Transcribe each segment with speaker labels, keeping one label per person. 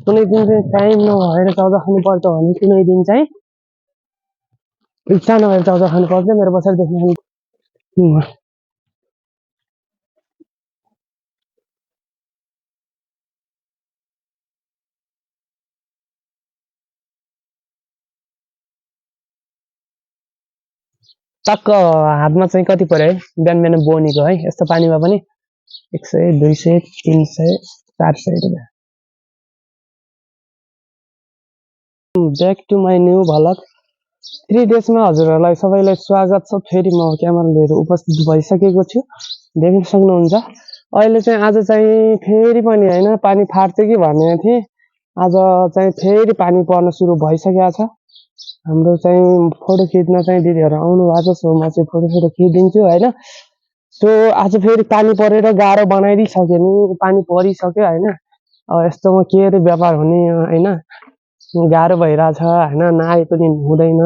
Speaker 1: कुनै दिन चाहिँ टाइम नभएर चाउचा खानु पर्छ भने कुनै दिन चाहिँ इच्छा नभएर चाउचा खानु पर्छ। मेरो पछाडि देख्नु टक्क हातमा चाहिँ कति पर्यो है बिहान बिहान बोनीको है। यस्तो पानीमा पनि 100 200 300 400 रुपियाँ। Back to my new vlog 3 डेजमा हजुरहरूलाई सबैलाई स्वागत छ। फेरि म क्यामेरा लिएर उपस्थित भइसकेको छु, देख्न सक्नुहुन्छ। अहिले चाहिँ आज चाहिँ फेरि पनि हैन पानी फाट्छ कि भनेको थिएँ, आज चाहिँ फेरि पानी पर्न सुरु भइसकेको छ। हाम्रो चाहिँ फोटो खिच्न चाहिँ दिदीहरू आउनु भएको छ, सो म चाहिँ फोटो खिचिदिन्छु हैन। सो आज फेरि पानी परेर गाह्रो बनाइदिइसक्यो नि, पानी परिसक्यो हैन। अब यस्तोमा के रे व्यापार हुने हैन, गाह्रो भइरहेछ हैन, नआए पनि हुँदैन।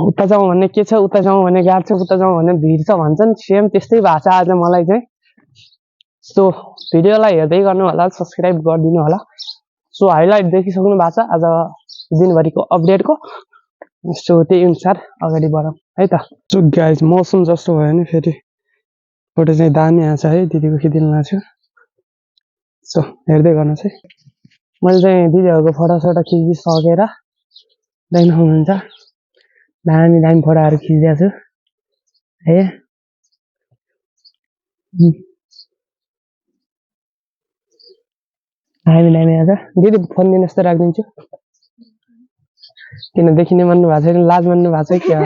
Speaker 1: उता जाउँ भन्ने के छ, उता जाउँ भने गाह्रो छ, उता जाउँ भने भिड छ भन्छन्, सेम त्यस्तै भएको छ आज मलाई चाहिँ। सो भिडियोलाई हेर्दै गर्नु होला, सब्स्क्राइब गरिदिनु होला। सो हाइलाइट देखिसक्नु भएको छ आज दिनभरिको अपडेटको। सो त्यही अनुसार अगाडि बढौँ है त। सो गाइज मौसम जस्तो भयो नि फेरि फोटो चाहिँ दामी आएको छ है, दिदीको खिचिदिनु भएको छु। सो हेर्दै गर्नुहोस् है। मैले चाहिँ दिदीहरूको फोटोसोटो खिचिसकेर देख्न सक्नुहुन्छ, दामी दामी फोटोहरू खिचिदिएको छु है। दामी दामी आएको छ। दिदी फोन दिनुहोस् त, राखिदिन्छु। किन देखिने मान्नु भएको छैन, लाज मान्नु भएको छ क्या?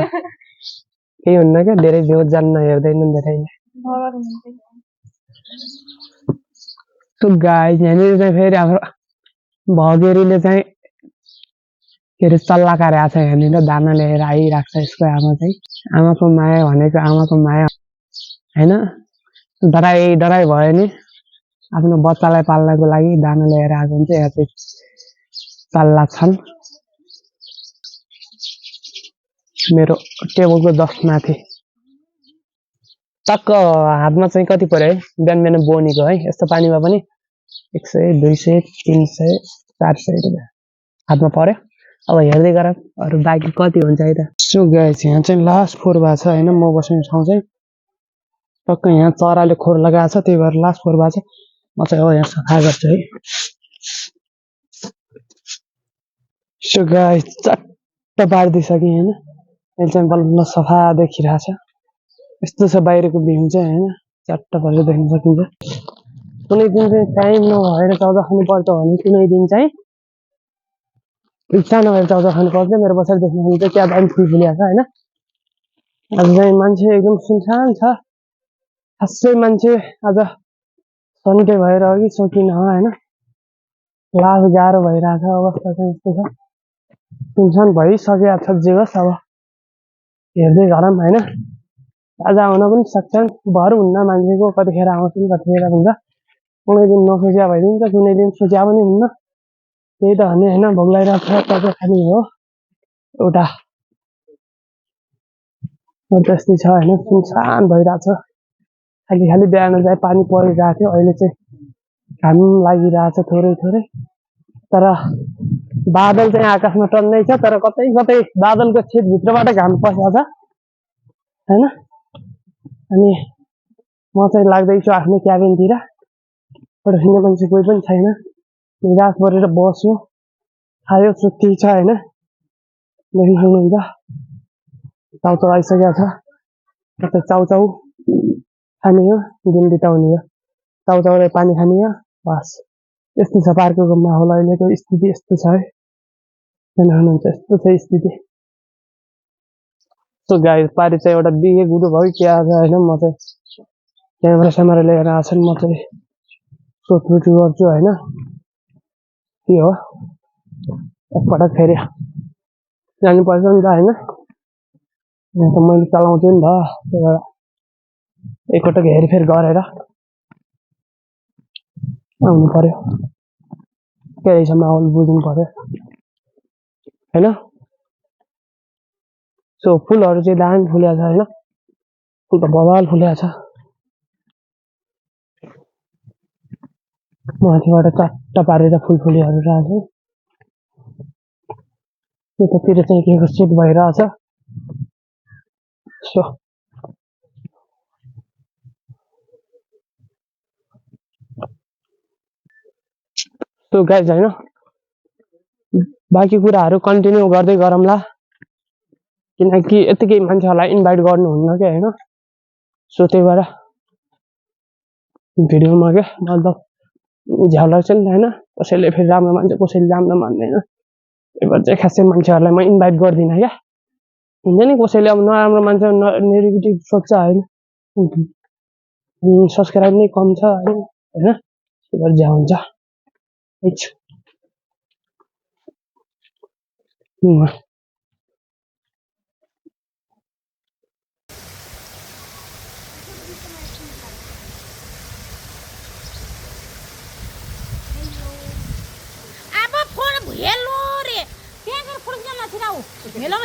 Speaker 1: केही हुन्न क्या, धेरै भ्यू जान्न हेर्दैनन् धेरैले। सो गाइज यहाँनिर चाहिँ फेरि हाम्रो भगेरीले चाहिँ के अरे चल्ला काटेको छ। यहाँनिर दाना ल्याएर आइरहेको छ यसको आमा चाहिँ। आमाको माया भनेको आमाको माया हैन, डराइ डराइ भयो नि आफ्नो बच्चालाई पाल्नको लागि दाना ल्याएर आएको हुन्छ। यहाँ चाहिँ चल्ला छन् मेरो टेबलको जस्ट माथि। टक्क हातमा चाहिँ कति पर्यो है बिहान बिहान बोनीको है। यस्तो पानीमा पनि 100 200 300 400 रुपियाँ हातमा पर्यो। अब हेर्दै गरौँ अरू बाँकी कति हुन्छ है त। सो गाइस यहाँ चाहिँ लास्ट फोर भएको छ हैन, म बस्ने ठाउँ चाहिँ टक्क यहाँ चराले खोर लगाएको छ, त्यही भएर लास्ट फोर भएको छ। म चाहिँ अब यहाँ सफा गर्छु है। सो गाइस चट्ट पारिदिइसकेँ हैन, अहिले चाहिँ बल्ल सफा देखिरहेछ। यस्तो छ बाहिरको भ्यू चाहिँ हैन, चट्ट भएर देख्न सकिन्छ। कुनै दिन चाहिँ टाइम नभएर चाउचा खानु पर्छ भने कुनै दिन चाहिँ इच्छा नभएर चाउचा खानु पर्छ। मेरो पछाडि देख्न सक्नुहुन्छ क्या दामी फुल फुलेको छ हैन। आज चाहिँ मान्छे एकदम सुनसान छ, खासै मान्छे आज सन्डे भएर हो कि सकिन हैन। लाज गाह्रो भइरहेछ, अवस्था चाहिँ यस्तो छ, सुनसान भइसकेको छ। जे होस् अब हेर्दै गरौँ हैन। आज आउन पनि सक्छन्, भर हुन्न मान्छेको, कतिखेर आउँछन् कतिखेर हुन्छ। कुनै दिन नसोचिया भइदिन्छ, कुनै दिन सोचिया पनि हुन्न। त्यही त भने हैन, भोक लागिरहेको छ, चाउचा खाने हो एउटा त्यस्तै छ हैन। सुनसान भइरहेछ, खाली खाली बिहान चाहिँ पानी परिरहेको थियो, अहिले चाहिँ घाम लागिरहेछ थोरै थोरै। तर बादल चाहिँ आकाशमा टन्नै छ, तर कतै कतै बादलको छेदभित्रबाट घाम पसेको छ हैन। अनि म चाहिँ लाग्दैछु आफ्नो क्याबिनतिर, फोटो खिच्ने मान्छे कोही पनि छैन, निराश परेर बस्यो, खायो सुत्ती छ हैन। देख्न सक्नुहुन्छ चाउचाउ आइसकेको छ। कतै चाउचाउ खाने हो, दिन बिताउने हो, चाउचाउले पानी खाने हो, बस यस्तो छ पार्कको माहौल। अहिलेको स्थिति यस्तो छ है, देख्न सक्नुहुन्छ यस्तो छ स्थिति। सो गाइस पारी चाहिँ एउटा बिहे गुरु भयो क्या आज हैन। म चाहिँ क्यामेरा स्यामेरा लिएर आएको छु, म चाहिँ सोधपुछ गर्छु हैन। के हो एकपटक फेरि जानुपर्छ नि त हैन, यहाँ त मैले चलाउँछु नि त, त्यही भएर एकपटक हेरफेर गरेर आउनु पर्यो। के रहेछ माहौल बुझ्नु पर्यो हैन। सो फुलहरू चाहिँ दामी फुलेको छ हैन, फुल त बवाल फुलेको छ। माथिबाट चट्ट पारेर फुलफुलीहरू राख्छु यतातिर चाहिँ के सेट भइरहेछ सो सो गाइज हैन बाँकी कुराहरू कन्टिन्यू गर्दै गरौँला किनकि यतिकै मान्छेहरूलाई इन्भाइट गर्नुहुन्न क्या हैन सो त्यही भएर भिडियोमा क्या मतलब झ्याउ लाग्छ नि त हैन कसैले फेरि राम्रो मान्छ कसैले राम्रो मान्दैन त्यही भएर चाहिँ खासै मान्छेहरूलाई म इन्भाइट गर्दिनँ क्या हुन्छ नि कसैले अब नराम्रो मान्छ नेगेटिभ सोच्छ होइन सब्सक्राइब नै कम छ होइन त्यही भएर झ्याउ हुन्छ
Speaker 2: अब फोन हेलो रे त्यहाँ गएर फोन गर्न थिराउ हेलो